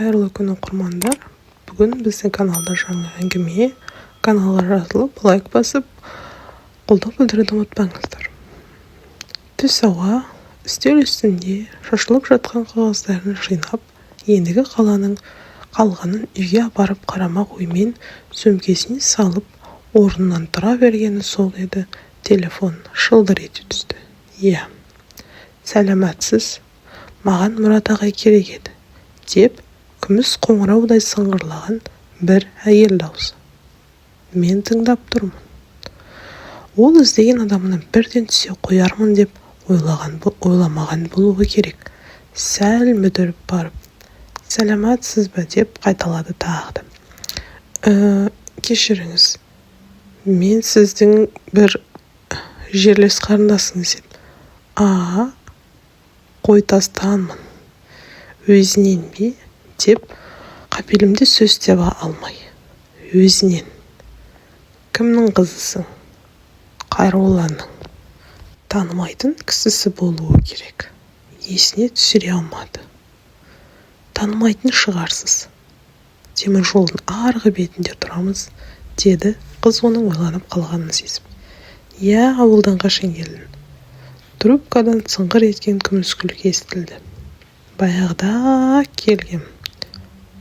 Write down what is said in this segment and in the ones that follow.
Қайырлы күн, оқырмандар! Бүгін біздің каналда жаңа әңгіме. Каналға жазылып, лайк басып, қолдау білдіруді ұмытпаңыздар. Түс ауа үстел үстінде шашылып жатқан қағаздарын жинап, ендігі қалғанын үйге апарып қарамақ оймен сөмкесіне салып, орнынан тұра бергені сол еді, телефон шылдыр ете түсті. «Иә, сәлематсыз, маған Мұрат ағай керек еді», – деп күміс қоңыраудай сыңғырлаған бір әйел даусы. «Мен тыңдап тұрмын». Ол іздеген адамына бірден түсе қоярмын деп ойлаған, ойламаған болуы керек, сәл мүдіріп барып, «Сәлематсыз ба?» деп қайталады тағы да. Кешіріңіз, мен сіздің бір жерлес қарындасыңыз едім». «А, Қойтастанмын». «Өзінен бе?» – деп қапелімде сөз таба алмай. «Өзінен». «Кімнің қызысың?» «Қайролланың». Танымайтын кісісі болуы керек, есіне түсіре алмады. «Танымайтын шығарсыз, теміржолдың арғы бетінде тұрамыз», – деді қыз оның ойланып қалғанын сезіп. «Иә, ауылдан қашан келдің?» Трубкадан сыңғыр еткен күміс күлкі естілді. «Баяғыда келгем».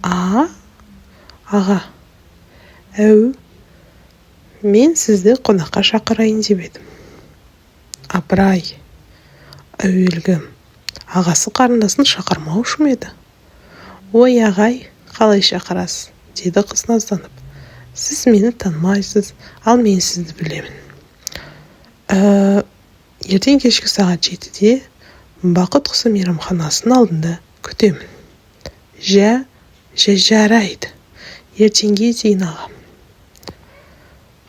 «А, аға, әу, мен сізді қонаққа шақырайын деп едім». Апырай, әуелгі ағасы қарындасын шақырмаушы ма еді? «Ой, ағай, қалай шақырасыз?» – деді қыз назданып. «Сіз мені танымайсыз, ал мен сізді білемін. Ертең кешкі сағат 7-де «Бақыт құсы» мейрамханасының алдында күтемін». «Жә, жарайды, ертеңге дейін, аға».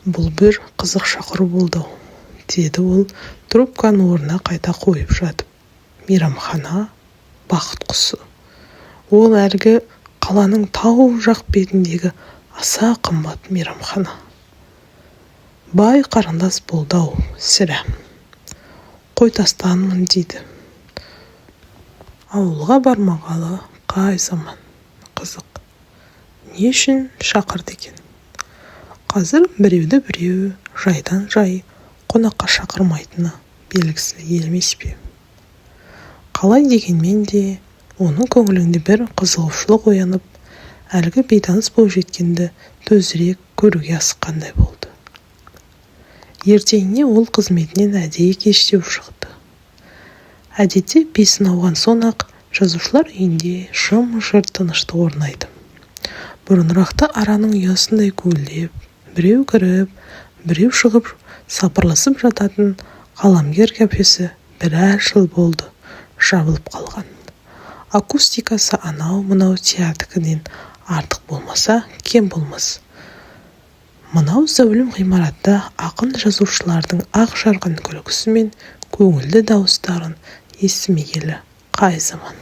«Бұл бір қызық шақыру болды-ау», – деді ол трубканы орнына қайта қойып жатып. Мейрамхана «Бақыт құсы» ол әлгі қаланың тау жақ бетіндегі аса қымбат мейрамхана. Бай қарындас болды-ау, сірә. Қойтастанмын дейді. Ауылға бармағалы қай заман. Қызық, не үшін шақырды екен? Қазір біреуді біреу жайдан жай қонаққа шақырмайтыны белгісіз емес пе? Қалай дегенмен де оның көңілінде бір қызығушылық оянып, әлгі бейтаныс бойжеткенді тезірек көруге асыққандай болды. Ертеңіне ол қызметінен әдейі кештеу шықты. Әдетте бесін ауған соң-ақ Жазушылар үйінде жым-жырт тыныштық орнайды. Бұрынырақта араның ұясындай гуілдеп, біреу кіріп, біреу шығып сапырылысып жататын «Қаламгер» кафесі біраз жыл болды жабылып қалған. Акустикасы анау-мынау театрдікінен артық болмаса, кем болмас. Мынау зәулім ғимаратта ақын-жазушылардың ақ жарқын күлкісі мен көңілді дауыстарын естімегелі қай заман.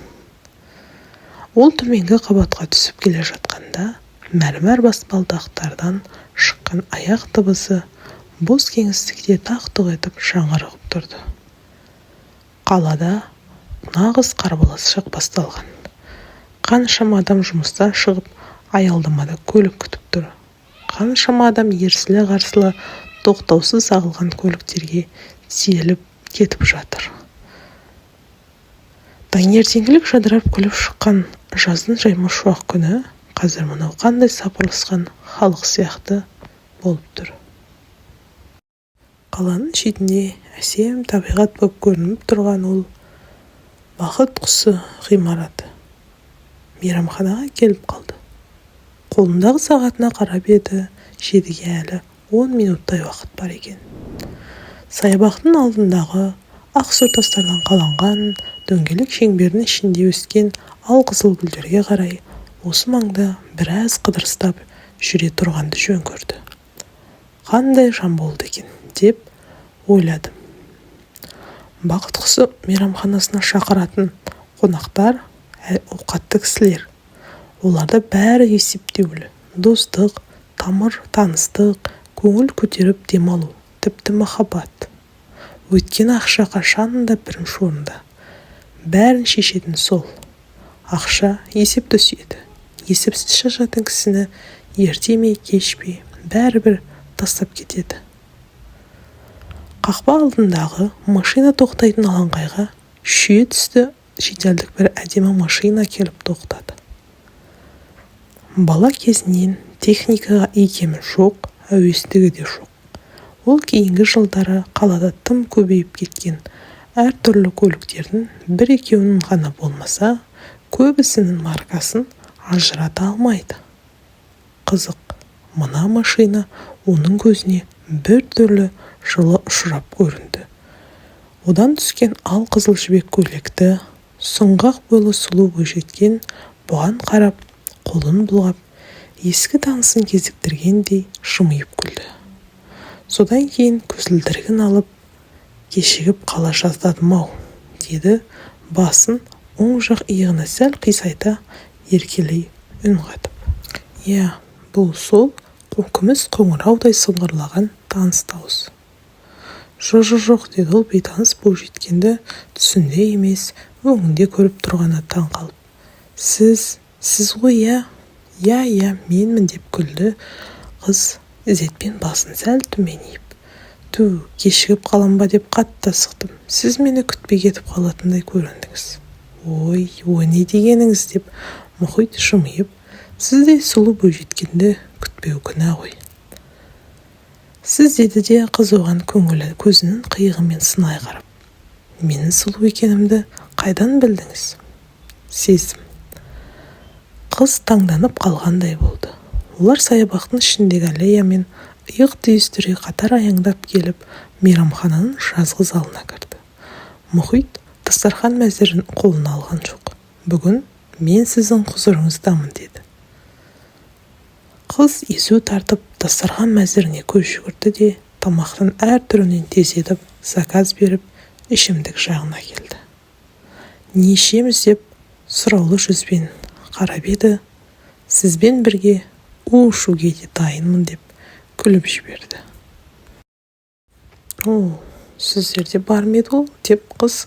Ол төменгі қабатқа түсіп келе жатқанда мәрмәр баспалдақтардан шыққан аяқ дыбысы бос кеңістікте тақ-тұқ етіп жаңғырығып тұрды. Қалада нағыз қарбалас шақ басталған. Қаншама адам жұмыстан шығып, аялдамада көлік күтіп тұр. Қаншама адам ерсілі-қарсылы тоқтаусыз ағылған көліктерге тиеліп кетіп жатыр. Таңертеңгілік жадырап күліп шыққан жаздың жайма шуақ күні қазір мынау қандай сапырылысқан халық сияқты болып тұр. Қаланың шетінде әсем табиғат боп көрініп тұрған ол «Бақыт құсы» ғимараты мейрамханаға келіп қалды. Қолындағы сағатына қарап еді, 7-ге әлі 10 минуттай уақыт бар екен. Саябақтың алдындағы ақ сұр тастардан қаланған дөңгелек шеңбердің ішінде өскен алқызыл гүлдерге қарай осы маңда біраз қыдырыстап жүре тұрғанды жөн көрді. «Қандай жан болды екен?» деп ойлады. «Бақыт құсы» мейрамханасына шақыратын қонақтар ауқатты кісілер. Оларда бәрі есептеулі: достық, тамыр таныстық, көңіл көтеріп демалу, тіпті махаббат. Өйткені ақша қашан да бірінші орында, бәрін шешетін сол. Ақша есепті сүйеді. Есепсіз шашатын кісіні ерте ме, кеш пе, бәрібір тастап кетеді. Қақпа алдындағы машина тоқтайтын алаңқайға шүйе түсті шетелдік бір әдемі машина келіп тоқтады. Бала кезінен техникаға икемі жоқ, әуестігі де жоқ. Ол кейінгі жылдары қалада тым көбейіп кеткен әртүрлі көліктердің бір-екеуін ғана болмаса, көбісінің маркасын ажырата алмайды. Қызық, мына машина оның көзіне біртүрлі жылы ұшырап көрінді. Одан түскен алқызыл жібек көйлекті, сұңғақ бойлы сұлу бойжеткен бұған қарап, қолын бұлғап, ескі танысын кезіктіргендей жымиып күлді. Содан кейін көзілдірігін алып, «Кешігіп қала жаздадым-ау», – деді басын оң жақ иығына сәл қисайта еркелей үн қатып. Иә, бұл сол күміс қоңыраудай сыңғырлаған таныс дауыс. «Жо-жо-жоқ», – деді ол бейтаныс бойжеткенді түсінде емес, өңінде көріп тұрғанына таң қалып. «Сіз, сіз ғой, иә?» «Иә, иә, менмін», – деп күлді қыз ізетпен басын сәл төмен иіп. «Түу, кешігіп қалам ба деп қатты асықтым. Сіз мені күтпей кетіп қалатындай көріндіңіз». «Ой, о не дегеніңіз», – деп Мұхит жымиып, «сіздей сұлу бойжеткенді күтпеу күнә ғой». «Сіз», – деді де қыз оған көңілі көзінің қиығымен сынай қарап. «Менің сұлу екенімді қайдан білдіңіз?» «Сездім». Қыз таңданып қалғандай болды. Олар саябақтың ішіндегі аллеямен иық түйістіре қатар аяңдап келіп, мейрамхананың жазғы залына кірді. Мұхит дастархан мәзірін қолына алған жоқ. «Бүгін мен сіздің құзырыңыздамын», – деді. Қыз езу тартып, дастархан мәзіріне көз жүгіртті де, тамақтың әр түрінен тездетіп заказ беріп, ішімдік жағына келді. «Не ішеміз?» – деп сұраулы жүзбен қарап еді, «Сізбен бірге у ішуге де дайынмын», – деп күліп жіберді. «О, сіздерде бар ма еді ол?» – деп қыз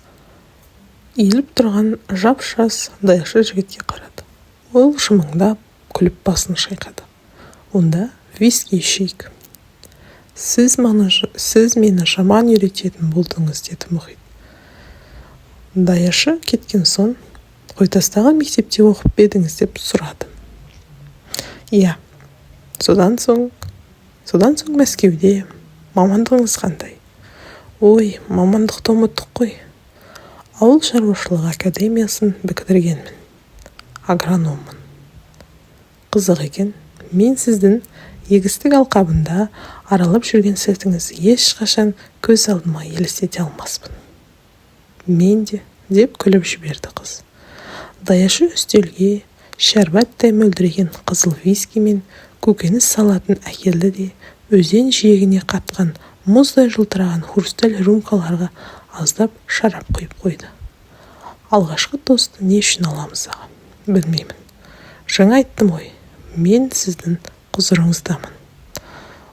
иіліп тұрған жап-жас даяшы жігітке қарады. Ол жымыңдап күліп басын шайқады. «Онда виски ішейік». Сіз мені жаман үйрететін болдыңыз», – деді Мұхит. Даяшы кеткен соң, «Қойтастағы мектепте оқып па едіңіз?» – деп сұрады. «Иә, содан соң Мәскеуде». «Мамандығыңыз қандай?» «Ой, мамандықты ұмыттық қой. Ауыл шаруашылығы академиясын бітіргенмін. Агрономмын». «Қызық екен. Мен сіздің егістік алқабында аралап жүрген сәтіңізді ешқашан көз алдыма елестете алмаспын». «Мен де», – деп күліп жіберді қыз. Даяшы үстелге шәрбаттай мөлдіреген қызыл виски мен көкөніс салатын әкелді де, өзен жиегіне қатқан мұздай жылтыраған хрусталь рюмкаларға аздап шарап құйып қойды. «Алғашқы тостты не үшін аламыз, аға?» «Білмеймін. Жаңа айттым ғой, мен сіздің құзырыңыздамын».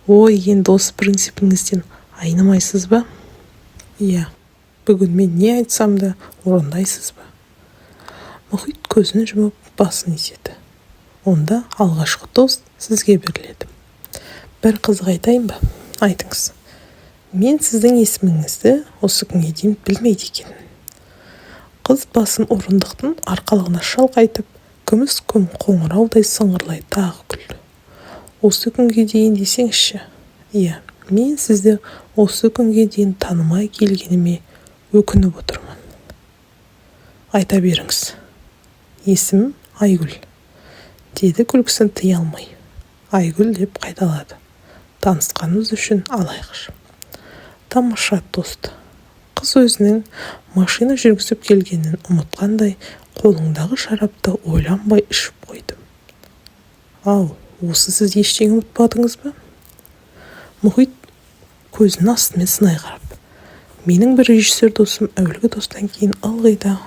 «Ой, енді осы принципіңізден айнымайсыз ба?» «Иә. Бүгін мен не айтсам да орындайсыз ба?» Мұхит көзін жұмып, басын изеді. «Онда алғашқы тост сізге беріледі. Бір қызық айтайын ба?» «Айтыңыз». «Мен сіздің есіміңізді осы күнге дейін білмейді екенмін». Қыз басын орындықтың арқалығына шалқайтып, күміс қоңыраудай сыңғырлай тағы күлді. «Осы күнге дейін десеңізші?» «Иә, мен сізді осы күнге дейін танымай келгеніме өкініп отырмын». «Айта беріңіз». «Есімім Айгүл», – деді күлкісін тыя алмай. «Айгүл», – деп қайталады. «Танысқанымыз үшін алайықшы». Тамаша тост. Қыз өзінің машина жүргізіп келгенін ұмытқандай, қолындағы шарапты ойланбай ішіп қойды. «Ау, осы сіз ештеңе ұмытпадыңыз ба?» Мұхит көзінің астымен сынай қарап. «Менің бір режиссер досым әуелгі тосттан кейін ылғи да: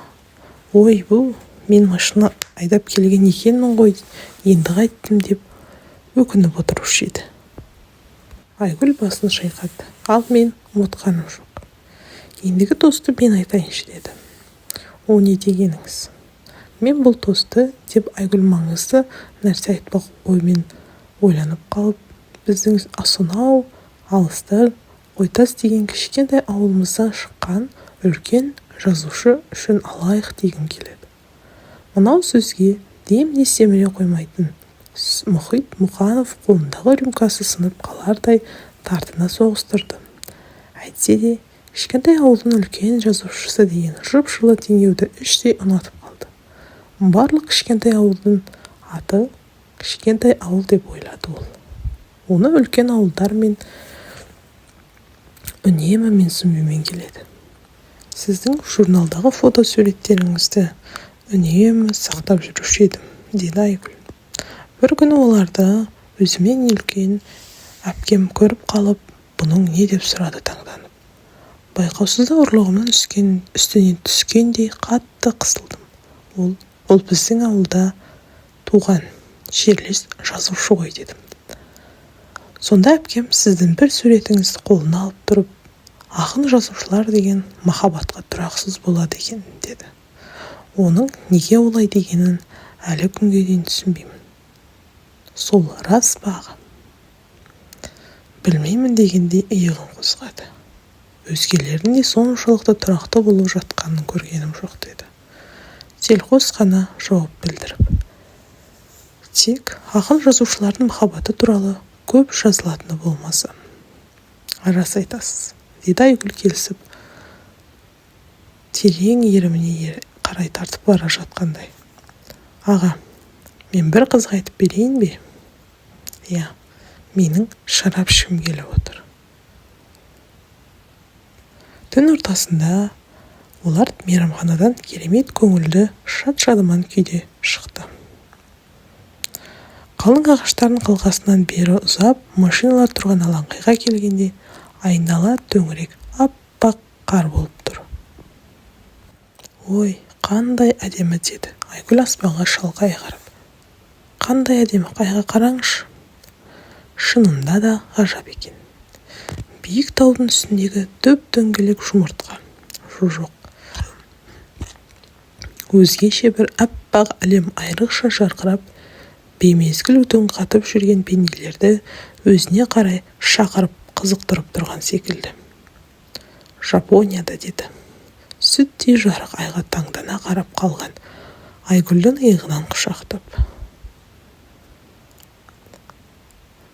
"Ойбу, мен машина айдап келген екенмін ғой, енді қайттім", – деп өкініп отырушы еді». Айгүл басын шайқады. «Ал мен ұмытқаным жоқ. Ендігі тостты мен айтайыншы», – деді. «О не дегеніңіз? Мен бұл тосты, деп Айгүл маңызды нәрсе айтпақ оймен ойланып қалып, біздің сонау алыста Қойтас деген кішкентай ауылымыздан шыққан үлкен жазушы үшін алайық дегім келеді. Мынау сөзге демде семіре қоймайтын Мұхит Мұқанов қолындағы рюмкасы сынып қалардай тартына соғыстырды. Әйтсе де, кішкентай ауылдың үлкен жазушысы деген жып-жылы теңеуді іштей ұнатып қалды. Барлық кішкентай ауылдың аты кішкентай ауыл деп ойлады ол. Оны үлкен ауылдармен үнемі менсінбеумен келеді. Сіздің журналдағы фотосуреттеріңізді үнемі сақтап жүруші едім, деді Айгүл. Бір күні оларды өзімнен үлкен әпкем көріп қалып, бұның не деп сұрады таңданып. Байқаусызда ұрлығымның үстіне түскендей қатты қысылдым. Ол біздің ауылда туған жерлес жазушы ғой, дедім. Сонда әпкем сіздің бір суретіңізді қолына алып тұрып, ақын жазушылар деген махаббатқа тұрақсыз болады екен, деді. Оның неге олай дегенін әлі күнге дейін түсінбеймін. Сол рас па, аға? Білмеймін дегендей иығын қозғады. Өзгелердің де соншалықты тұрақты болып жатқанын көргенім жоқ, деді. Селқос қана жауап білдіріп. Тек ақын жазушылардың махаббаты туралы көп жазылатыны болмаса. Рас айтасыз, деді Айгүл келісіп, терең иіріміне қарай тартып бара жатқандай. Аға, мен бір қызық айтып берейін бе? Иә, менің шарап ішкім келіп отыр. Түн ортасында олар мейрамханадан керемет көңілді, шат-шадыман күйде шықты. Қалың ағаштардың қалқасынан бері ұзап, машиналар тұрған алаңқайға келгенде айнала төңірек аппақ қар болып тұр. Ой, қандай әдемі, деді Айгүл аспанға шалқая қарап. Қандай әдемі, айға қараңызшы. Шынында да ғажап екен. Биік таудың үстіндегі дөп-дөңгелек жұмыртқа. Жоқ. Өзгеше бір аппақ әлем айрықша жарқырап, беймезгіл үн қатып жүрген пенделерді өзіне қарай шақырып, қызықтырып тұрған секілді. Жапонияда, деді. Сүттей жарық айға таңдана қарап қалған Айгүлдің иығынан құшақтап.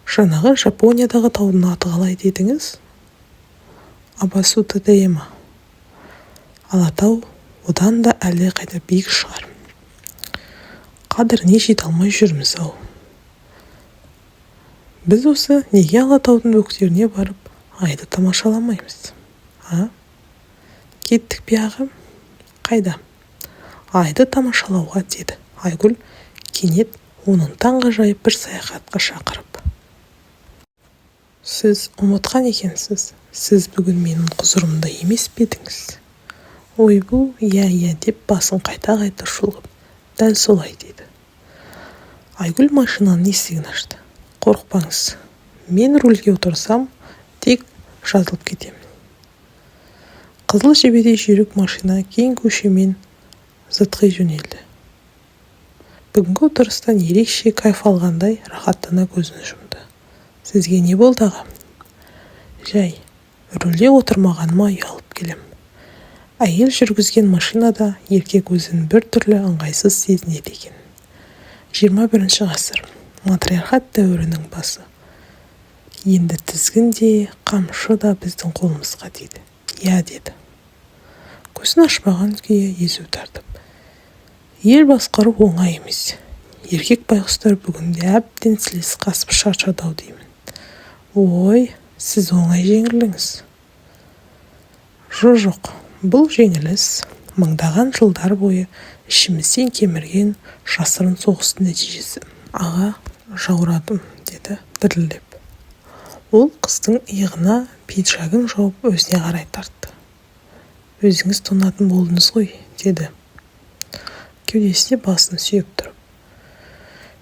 Жаңағы Жапониядағы таудың аты қалай дедіңіз? Абасутадема. Алатау одан да әлде қайда биік шығар. Қадіріне жете алмай жүрміз-ау. Біз осы неге Алатаудың бөктеріне барып айды тамашаламаймыз? А? Кеттік пе, аға? Қайда? Айды тамашалауға, деді Айгүл кенет оның таңғажайып бір саяхатқа шақырып. Сіз ұмытқан екенсіз. Сіз бүгін менің құзырымда емес пе едіңіз? Ойбу, иә, иә, деп басын қайта-қайта шұлғып, дәл солай, деді. Айгүл машинаның есігін ашты. Қорықпаңыз. Мен рульге отырсам, тек жазылып кетемін. Қызыл жебедей жүйрік машина кең көшемен зытқи жөнелді. Бүгінгі отырыстан ерекше кайф алғандай рахаттана көзін жұмды. Сізге не болды, аға? Жай, рульде отырмағаныма ұялып келем. Әйел жүргізген машинада еркек өзін бір түрлі ыңғайсыз сезінеді екен. 21-ші ғасыр. Матриархат дәуірінің басы. Енді тізгін де, қамшы да біздің қолымызға тиді. Иә, деді. Көзін ашпаған күйі езу тартып. Ел басқару оңай емес. Еркек байғұстар бүгінде әбден сілесі қасып шаршады-ау деймін. Ой, сіз оңай жеңілдіңіз. Жоқ, бұл жеңіліс мыңдаған жылдар бойы ішімізден кемірген жасырын соғыстың нәтижесі. Аға, жаурадым, деді дірілдеп. Ол қыздың иығына пиджагын жауып өзіне қарай тартты. Өзіңіз тоңатын болдыңыз ғой, деді. Кеудесіне басын сүйеп тұрып.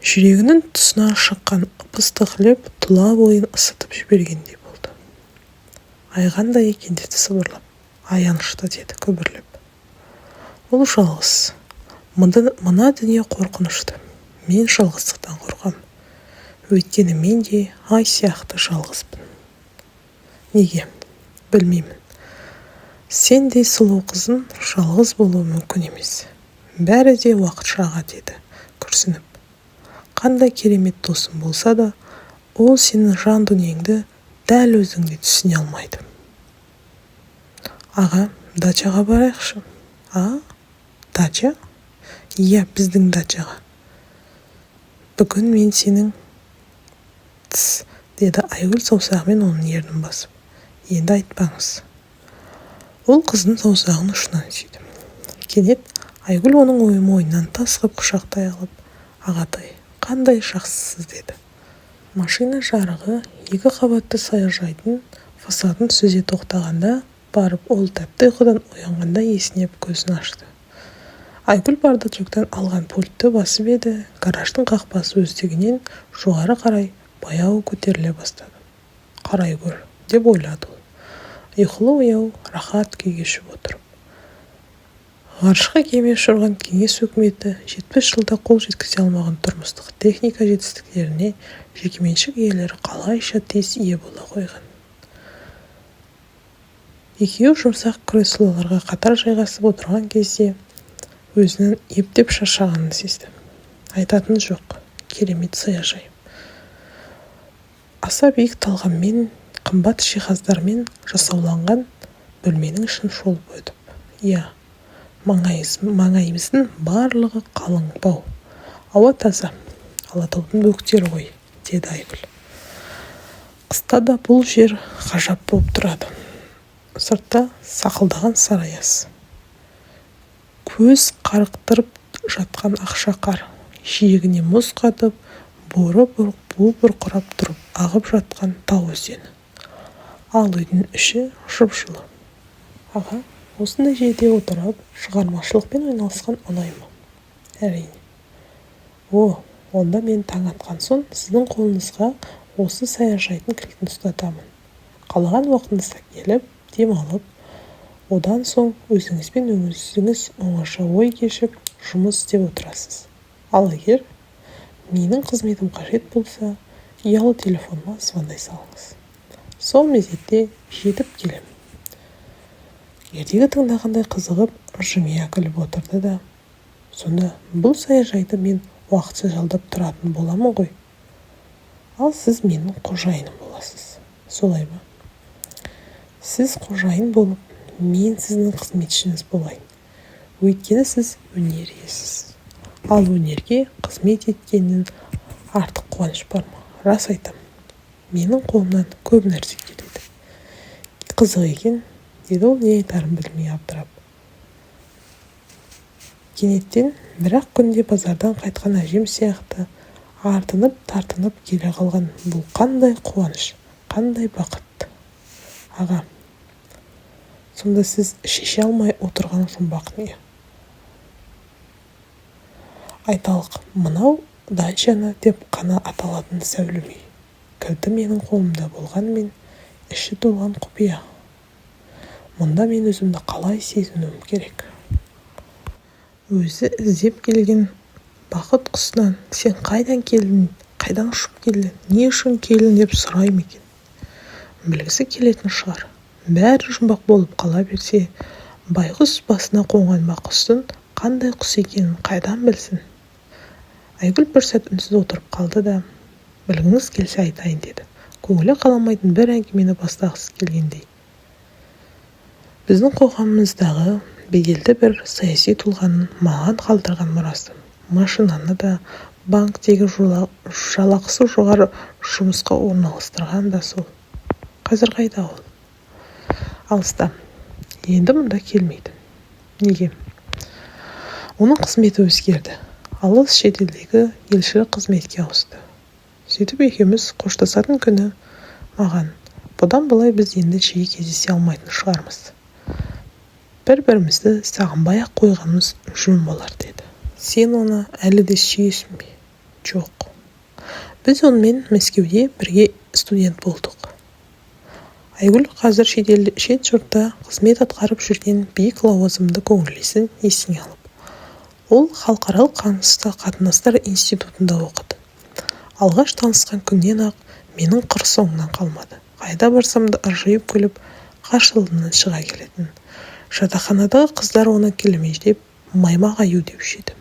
Жүрегінің тұсынан шыққан ып-ыстық леп тұла бойын ысытып жібергендей болды. Ай қандай екен, деді сыбырлап. Аянышты, деді күбірлеп. Ол жалғыз. Мына дүние қорқынышты. Мен жалғыздықтан қорқам. Өйткені мен де ай сияқты жалғызбын. Неге? Білмеймін. Сендей сұлу қыздың жалғыз болуы мүмкін емес. Бәрі де уақытша, аға, деді күрсініп. Қандай керемет досың болса да, ол сенің жан дүниеңді дәл өзіңдей түсіне алмайды. Аға, дачаға барайықшы. А? Дача? Иә, біздің дачаға. Бүгін мен сенің... Тс, деді Айгүл саусағымен оның ернін басып. Енді айтпаңыз. Ол қыздың саусағын ұшынан сүйді. Кенет Айгүл оның мойнынан тас қып құшақтай алып, ағатай, қандай жақсысыз, деді. Машина жарығы екі қабатты саяжайдың фасадын сүзе тоқтағанда барып ол тәтті ұйқыдан оянғандай есінеп көзін ашты. Айгүл бардачоктан алған пультті басып еді, гараждың қақпасы өздігінен жоғары қарай баяу көтеріле бастады. Қарай гөр, деп ойлады ол, ұйқылы-ояу рахат күй кешіп отырып. Ғарышқа кеме ұшырған кеңес өкіметі 70 жылда қол жеткізе алмаған тұрмыстық техника жетістіктеріне жекеменшік иелері қалайша тез ие бола қойған? Екеуі жұмсақ креслоларға қатар жайғасып отырған кезде өзінің ептеп шаршағанын сезді. Айтатын жоқ, керемет саяжай. Аса биік талғаммен, қымбат жиһаздармен жасауланған бөлменің ішін шолып өтіп, иә, маңайымыздың барлығы қалың бау. Ауа таза. Алатаудың бөктері ғой, деді Айгүл. Қыста да бұл жер ғажап болып тұрады. Сыртта сақылдаған сары аяз. Көз қарықтырып жатқан ақша қар. Жиегіне мұз қатып, боры буы бұрқырап тұрып ағып жатқан тау өзені. Ал үйдің іші жып-жылы. Аға, осындай жерде отырып, шығармашылықпен айналысқан ұнай ма? Әрине. О, онда мен таң атқан соң сіздің қолыңызға осы саяжайдың кілтін ұстатамын. Қалаған уақытыңызда келіп, демалып, одан соң өзіңізбен өзіңіз оңаша ой кешіп, жұмыс істеп отырасыз. Ал егер менің қызметім қажет болса, ұялы телефоныма звондай салыңыз. Сол мезетте жетіп келемін. Ертегі тыңдағандай қызығып, жымия күліп отырды да, сонда бұл саяжайды мен уақытша жалдап тұратын боламын ғой. Ал сіз менің қожайыным боласыз. Солай ма? Сіз қожайын болып, мен сіздің қызметшіңіз болайын. Өйткені сіз өнер иесісіз. Ал өнерге қызмет еткеннен артық қуаныш бар ма? Рас айтам. Менің қолымнан көп нәрсе келеді. Қызық екен, деді ол не айтарын білмей абдырап. Кенеттен бір-ақ күнде базардан қайтқан әжем сияқты артынып-тартынып келе қалған бұл қандай қуаныш, қандай бақыт? Аға, сонда сіз шеше алмай отырған жұмбақ не? Айталық, мынау дачаны деп қана аталатын сәулем үй. Кілті менің қолымда болғанымен, іші толған құпия. Мұнда мен өзімді қалай сезінуім керек? Өзі іздеп келген бақыт құсынан сен қайдан келдің, қайдан ұшып келдің, не үшін келдің деп сұрай ма екен? Білгісі келетін шығар. Бәрі жұмбақ болып қала берсе, байғұс басына қонған құстың қандай құс екенін қайдан білсін? Айгүл бір сәт үнсіз отырып қалды да, білгіңіз келсе айтайын, деді. Көңілі қаламайтын бір әңгімені бастағысы келгендей. Біздің қоғамымыздағы беделді бір саяси тұлғаның маған қалдырған мұрасы. Машинаны да, банктегі жалақысы жоғары жұмысқа орналастырған да сол. Қазір қайда ол? Алыста. Енді мұнда келмейді. Неге? Оның қызметі өзгерді. Алыс шетелдегі елшілік қызметке ауысты. Сөйтіп екеуміз қоштасатын күні маған, бұдан былай біз енді жиі кездесе алмайтын шығармыз. Бір-бірімізді сағынбай-ақ қойғанымыз жөн болар, деді. Сен оны әлі де сүйесің бе? Жоқ. Біз онымен Мәскеуде бірге студент болдық. Айгүл қазір шет жұртта қызмет атқарып жүрген биік лауазымды көңілдесін есіне алып, Ол Халықаралық қатынастар институтында оқыды. Алғаш танысқан күннен-ақ менің қыр соңымнан қалмады. Қайда барсам да ыржиып күліп, қарсы алдымнан шыға келетін. Жатақханадағы қыздар оны келемеждеп «маймақ аю» деуші еді.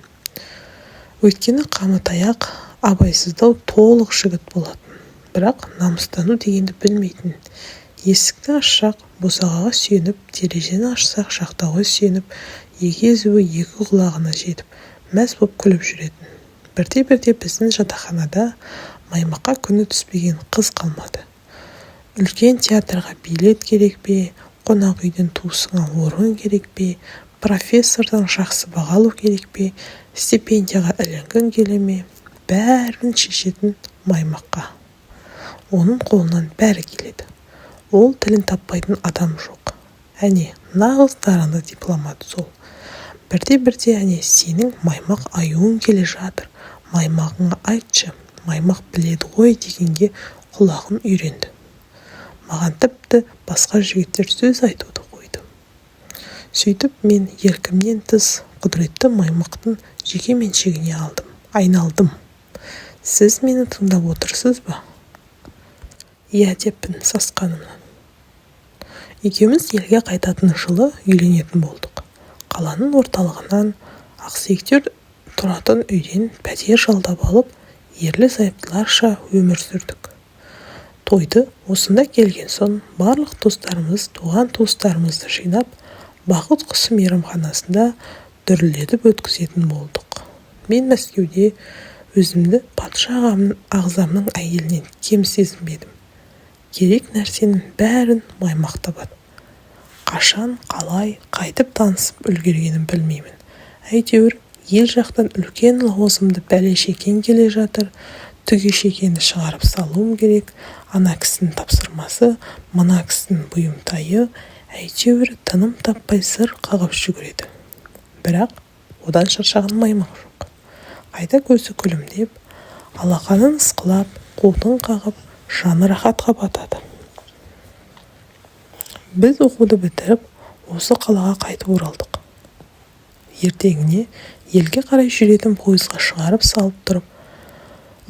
Өйткені қамы таяқ, абайсыздау толық жігіт болатын. Бірақ намыстану дегенді білмейтін. Есікті ашсақ, босағаға сүйеніп, терезені ашсақ, жақтауға сүйеніп, екі езуі екі құлағына жетіп, мәз боп күліп жүретін. Бірте-бірте біздің жатақханада Маймаққа күні түспеген қыз қалмады. Үлкен театрға билет керек пе, қонақ үйден туысыңа орын керек пе, профессордан жақсы баға алу керек пе, стипендияға ілінгің келе ме, бәрін шешетін Маймаққа. Оның қолынан бәрі келеді. Ол тілін таппайтын адам жоқ. Әне, нағыз дарынды дипломат сол. Бірте-бірте әне сенің маймақ аюың келе жатыр, маймағыңа айтшы, маймақ біледі ғой дегенге құлағым үйренді. Маған тіпті басқа жігіттер сөз айтуды қойды. Сөйтіп мен еркімнен тыс құдіретті Маймақтың жеке меншігіне алдым, айналдым. Сіз мені тыңдап отырсыз ба? Иә, деппін сасқанымнан. Екеуміз елге қайтатын жылы үйленетін болдық. Қаланың орталығынан ақсүйектер тұратын үйден пәтер жалдап алып, ерлі-зайыптыларша өмір сүрдік. Тойды осында келген соң барлық достарымыз, туған-туыстарымызды жинап, «Бақыт құсы» мейрамханасында дүрілдетіп өткізетін болдық. Мен Мәскеуде өзімді патша ағзамның әйелінен кем сезінбедім. Керек нәрсенің бәрін Маймақ табады. Қашан, қалай, қайтіп танысып үлгергенін білмеймін. Әйтеуір, ел жақтан үлкен лауазымды бәлешекең келе жатыр, түгешекені шығарып салуым керек, ана кісінің тапсырмасы, мына кісінің бұйымтайы, әйтеуір тыным таппай зыр қағып жүгіреді. Бірақ одан шаршаған Маймақ жоқ. Қайта көзі күлімдеп, алақанын ысқылап, қутың қағып, жаны рахатқа батады. Біз оқуды бітіріп, осы қалаға қайтып оралдық. Ертеңіне елге қарай жүретін пойызға шығарып салып тұрып,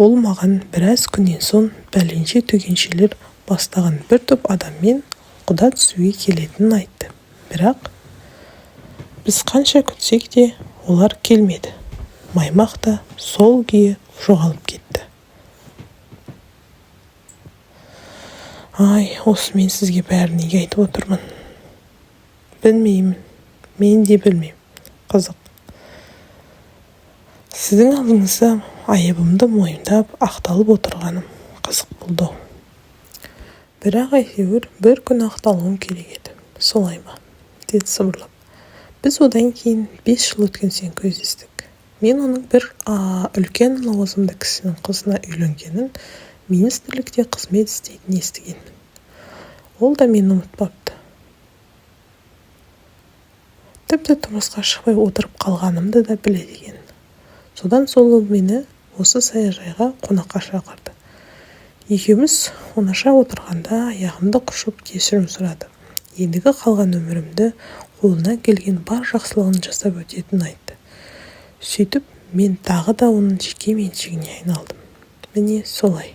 ол маған біраз күннен соң бәленше түгеншелер бастаған бір топ адаммен құда түсуге келетінін айтты. Бірақ біз қанша күтсек те олар келмеді. Маймақ та сол күйі жоғалып кетті. Ай, осы мен сізге бәрін неге айтып отырмын? Білмеймін. Мен де білмеймін. Қызық. Сіздің алдыңызда айыбымды мойындап, ақталып отырғаным қызық болды-ау. Бірақ әйтеуір бір күні ақталуым керек еді. Солай ма? Деді сыбырлап. Біз одан кейін 5 жыл өткен соң кездестік. Мен оның бір үлкен лауазымды кісінің қызына үйленгенін, министрлікте қызмет істейтінін естігенмін. Ол да мені ұмытпапты. Тіпті тұрмысқа шықпай отырып қалғанымды да біледі екен. Содан соң ол мені осы саяжайға қонаққа шақырды. Екеуміз оңаша отырғанда аяғымды құшып кешірім сұрады. Ендігі қалған өмірімді қолынан келген бар жақсылығын жасап өтетінін айтты. Сөйтіп мен тағы да оның жеке меншігіне айналдым. Міне солай.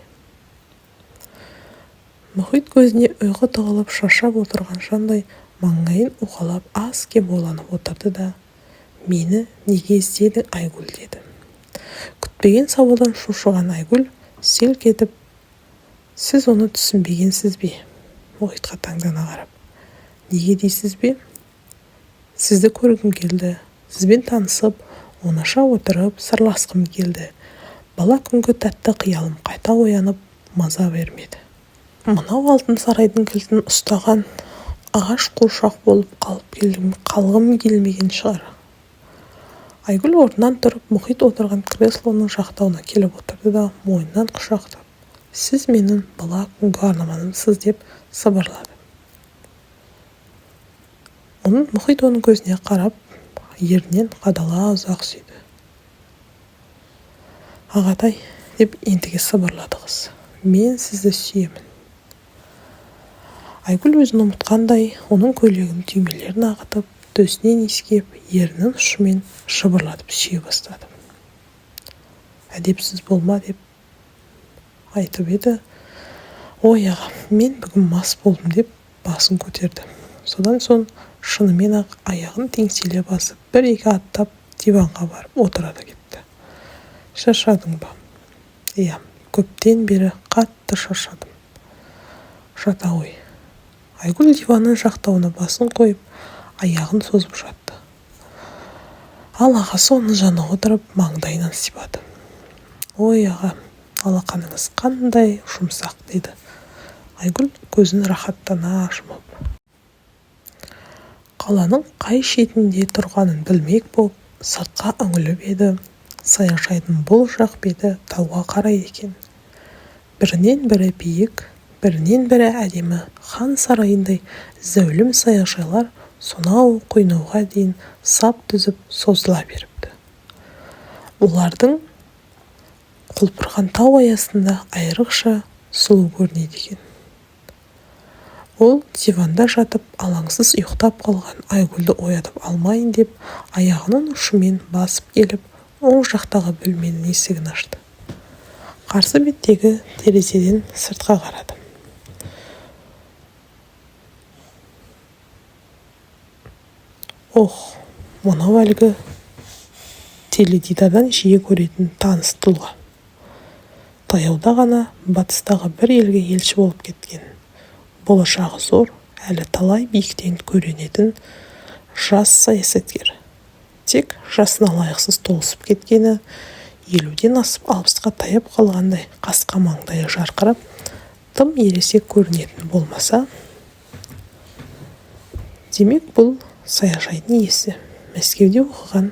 Мұхит көзіне ұйқы тығылып шаршап отырған жандай маңайын уқалап аз-кем ойланып отырды да, мені неге іздедің, Айгүл, деді. Күтпеген сауалдан шошыған Айгүл селк етіп, сіз оны түсінбегенсіз бе? Мұхитқа таңдана қарап. Неге дейсіз бе? Сізді көргім келді, сізбен танысып, оңаша отырып, сырласқым келді. Бала күнгі тәтті қиялым қайта оянып, маза бермеді. Мынау алтын сарайдың кілтін ұстаған ағаш қуыршақ болып қалғым келмеген шығар. Айгүл орнынан тұрып, Мұхит отырған креслоның жақтауына келіп отырды да, мойнынан құшақтап, сіз менің бала күнгі арманымсыз деп сыбырлады. Мұхит оның көзіне қарап, ернінен қадала ұзақ сүйді. Ағатай, деп ентіге сыбырлады қыз, мен сізді сүйемін. Айгүл өзін ұмытқандай, оның көйлегінің түймелерін ағытып, Төсінен иіскеп, ернінің ұшымен жыбырлатып сүйе бастады. «Әдепсіз болма» деп айтып еді, «Ой, аға, мен бүгін мас болдым», – деп басын көтерді. Содан соң шынымен-ақ аяғын теңселе басып, бір-екі аттап диванға барып отыра да кетті. «Шаршадың ба?» «Иә, көптен бері қатты шаршадым. Жата ғой». Айгүл диванның жақтауына басын қойып, аяғын созып жатты. Ал ағасы оның жанына отырып, маңдайынан сипады. «Ой, аға, алақаныңыз қандай жұмсақ», – деді Айгүл көзін рахаттана жұмып. Қаланың қай шетінде тұрғанын білмек боп сыртқа үңіліп еді, саяжайдың бұл жақ беті тауға қарайды екен. Бірінен бірі биік, бірінен бірі әдемі хан сарайындай зәулім саяжайлар сонау қойнауға дейін сап түзіп созыла беріпті. Олардың құлпырған тау аясында айрықша сұлу көрінеді екен. Ол диванда жатып алаңсыз ұйықтап қалған Айгүлді оятып алмайын деп аяғының ұшымен басып келіп, оң жақтағы бөлменің есігін ашты. Қарсы беттегі терезеден сыртқа қарады. Ох, мынау әлгі теледидардан жиі көретін таныс тұлға. Таяуда ғана батыстағы бір елге елші болып кеткен, болашағы зор, әлі талай биіктен көрінетін жас саясаткер. Тек жасына лайықсыз толысып кеткені, 50-ден асып 60-қа таяп қалғандай қасқа маңдайы жарқырап, тым ересек көрінетіні болмаса. Демек, бұл саяжайдың иесі, Мәскеуде оқыған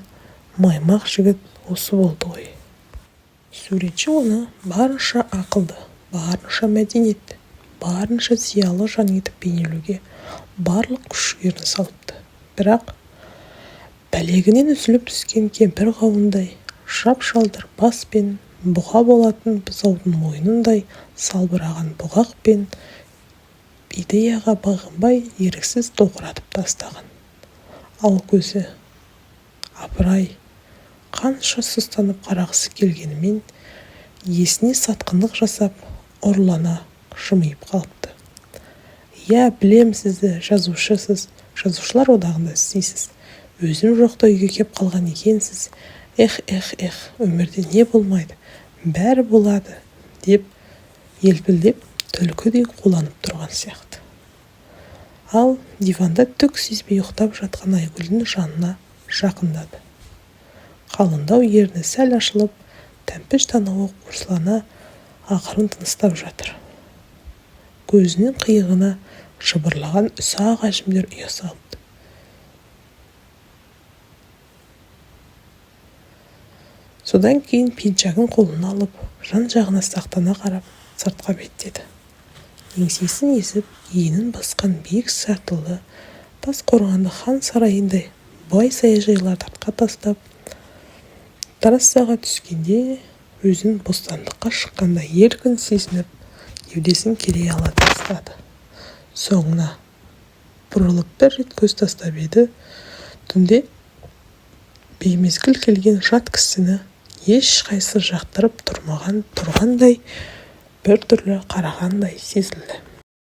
маймақ жігіт осы болды ғой. Суретші оны барынша ақылды, барынша мәдениетті, барынша зиялы жан етіп бейнелеуге барлық күш-жігерін салыпты. Бірақ бәлегінен үзіліп түскен кемпір қауындай жап-жалтыр бас пен бұқа болатын бұзаудың мойнындай салбыраған бұғақ пен идеяға бағынбай еріксіз тоқыратып тастаған. Ал көзі, апыр-ай, қанша сұстанып қарағысы келгенімен, иесіне сатқындық жасап, ұрлана жымиып қалыпты. «Иә, білем сізді, жазушысыз, жазушылар одағында істейсіз. Өзім жоқта үйге кеп қалған екенсіз. Эх, эх, эх, өмірде не болмайды, бәрі болады», – деп елпілдеп түлкідей қуланып тұрған сияқты. Ал диванда түк сезбей ұйықтап жатқан Айгүлдің жанына жақындады. Қалыңдау ерні сәл ашылып, тәмпіш танауы қуырсылана ақырын тыныстап жатыр. Көзінің қиығына жыбырлаған ұсақ әжімдер ұя салыпты. Содан кейін пиджагын қолына алып, жан-жағына сақтана қарап, сыртқа беттеді. Еңсесін езіп, иінін басқан биік сатылы тас қорғанды хан сарайындай бай саяжайларды артқа тастап, трассаға түскенде өзін бостандыққа шыққандай еркін сезініп, кеудесін кере ала тастады. Соңына бұрылып бір рет көз тастап еді, түнде беймезгіл келген жат кісіні ешқайсысы жақтырып тұрғандай біртүрлі қарағандай сезілді.